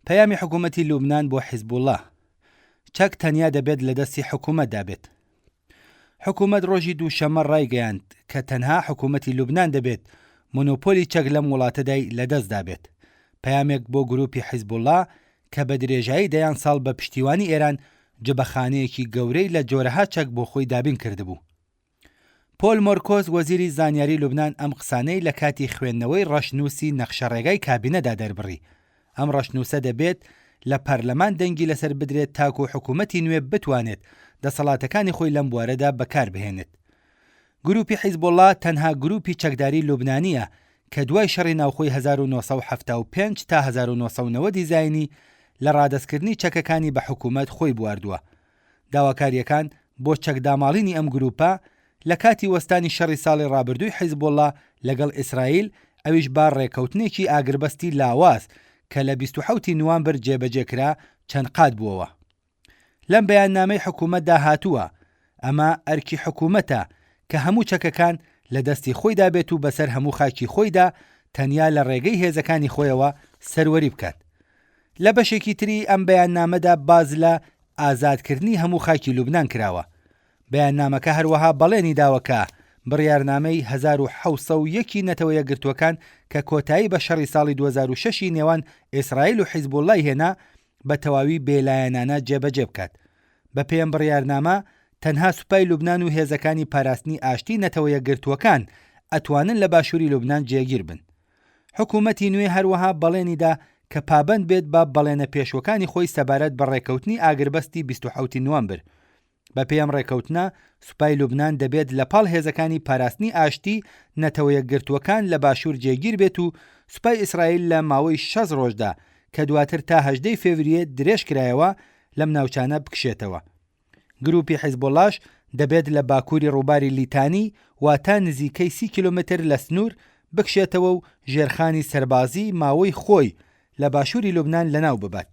پەیامی حکوومەتی لوبنان بۆ حیزبوڵڵا، چەک تەنیا دەبێت لە دەستی حکوومەتدا بێت. حکوومەت ڕۆژی دووشەممە ڕایگەیاند کە تەنها حکوومەتی لوبنان دەبێت مۆنۆپۆلی چەک لەم وڵاتەدای لەدەستدا بێت. پەیامێک بۆ گرووپی حیزبوڵڵا کە بە درێژایی دەیان ساڵ بە پشتیوانی ئێران جبەخانەیەکی گەورەی لە جۆرەها چەک بۆ خۆی دابین کردبوو. پۆل مۆرکۆس وەزیری زانیاری لوبنان ئەم قسانەی لە کاتی خوێندنەوەی ڕەشنووسی نەخشەڕێگای کابینەدا دەربڕی. ئەم ڕەشنووسە دەبێت لە پەرلەمان دەنگی لەسەر بدرێت تاکو حکوومەتی نوێ بتوانێت دەسەڵاتەکانی خۆی لەم بوارەدا بەکار بهێنێت. گرووپی حیزبوڵڵا تەنها گرووپی چەکداری لوبنانییە کە دوای شەڕی ناوخۆی 1975 تا 1990 ی زاینی لە ڕادەستکردنی چەکەکانی بە حکوومەت خۆی بواردووە. داواکارییەکان بۆ چەکداماڵینی ئەم گرووپە لە کاتی وەستانی شەڕی ساڵی ڕابردووی حیزبوڵڵا لەگەڵ ئیسرائیل، ئەویش بە ڕێککەوتنێکی ئاگربەستی لاواز کە لە 27 ی نوامبر جێبەجێ کرا، چەند قات بووەوە. لەم بەیاننامەی حکوومەتدا هاتووە، ئەمە ئەرکی حکوومەتە کە هەموو چەکەکان لە دەستی خۆیدا بێت و بەسەر هەموو خاکی خۆیدا تەنیا لە ڕێگەی هێزەکانی خۆیەوە سەروەری بکات. لە بەشێکی تری ئەم بەیاننامەدا باس لە ئازادکردنی هەموو خاکی لوبنان کراوە. بەیاننامەکە هەروەها بەڵێنی داوە کە بڕیارنامەی 1701 ی نەتەوە یەکگرتووەکان کە کۆتایی بە شەڕی ساڵی 2006 ی نێوان ئیسرائیل و حیزبوڵڵای هێنا بە تەواوی بێلایەنانە جێبەجێ بکات. بەپێی ئەم بڕیارنامە تەنها سوپای لوبنان و هێزەکانی پاراستنی ئاشتی نەتەوە یەکگرتووەکان ئەتوانن لە باشووری لوبنان جێگیر بن. حکوومەتی نوێ هەروەها بەڵێنی دا کە پابەند بێت بە بەڵێنە پێشووەکانی خۆی سەبارەت بە ڕێککەوتنی ئاگربەستی 27 نوامبر. بەپێی ئەم ڕێککەوتنە، سوپای لوبنان دەبێت لە پاڵ هێزەکانی پاراستنی ئاشتی نەتەوە یەکگرتووەکان لە باشوور جێگیر بێت و سوپای ئیسرائیل لە ماوەی 60 ڕۆژدا کە دواتر تا 18 فێوریە درێژ کرایەوە لەم ناوچانە بکشێتەوە. گروپی حیزبوڵاش دەبێت لە باکووری ڕووباری لیتانی، واتە نزیکەی 30 کیلۆمەتر لە سنوور، بکشێتەوە و ژێرخانی سەربازیی ماوەی خۆی لە باشووری لوبنان لەناو ببات.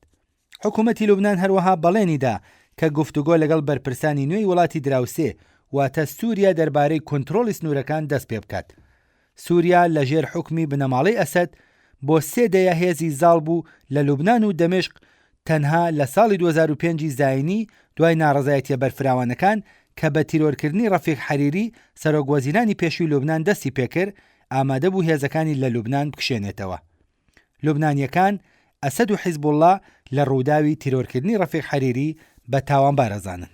حکوومەتی لوبنان هەروەها بەڵێنی دا کە گفتوگۆ لەگەڵ بەرپرسانی نوێی وڵاتی دراوسێ، واتە سووریا دەربارەی کونترۆڵی سنوورەکان دەست پێ بکات. سووریا لە ژێر حوکمی بنەماڵەی ئەسەد بۆ سێ دەیە هێزی زاڵ بوو لە لوبنان و دەمشق تەنها لە ساڵی 2005 ی زاینی دوای ناڕەزایەتیە بەرفراوانەکان کە بە تیرۆرکردنی ڕەفیق حەریری سەرۆک وەزیرانی پێشووی لوبنان دەستی پێکرد ئامادە بوو هێزەکانی لە لوبنان بکشێنێتەوە. لوبنانیەکان ئەسەد و حیزبوڵڵا لە ڕووداوی تیرۆرکردنی ڕەفیق حەریری بە تاوانبار ئەزانن.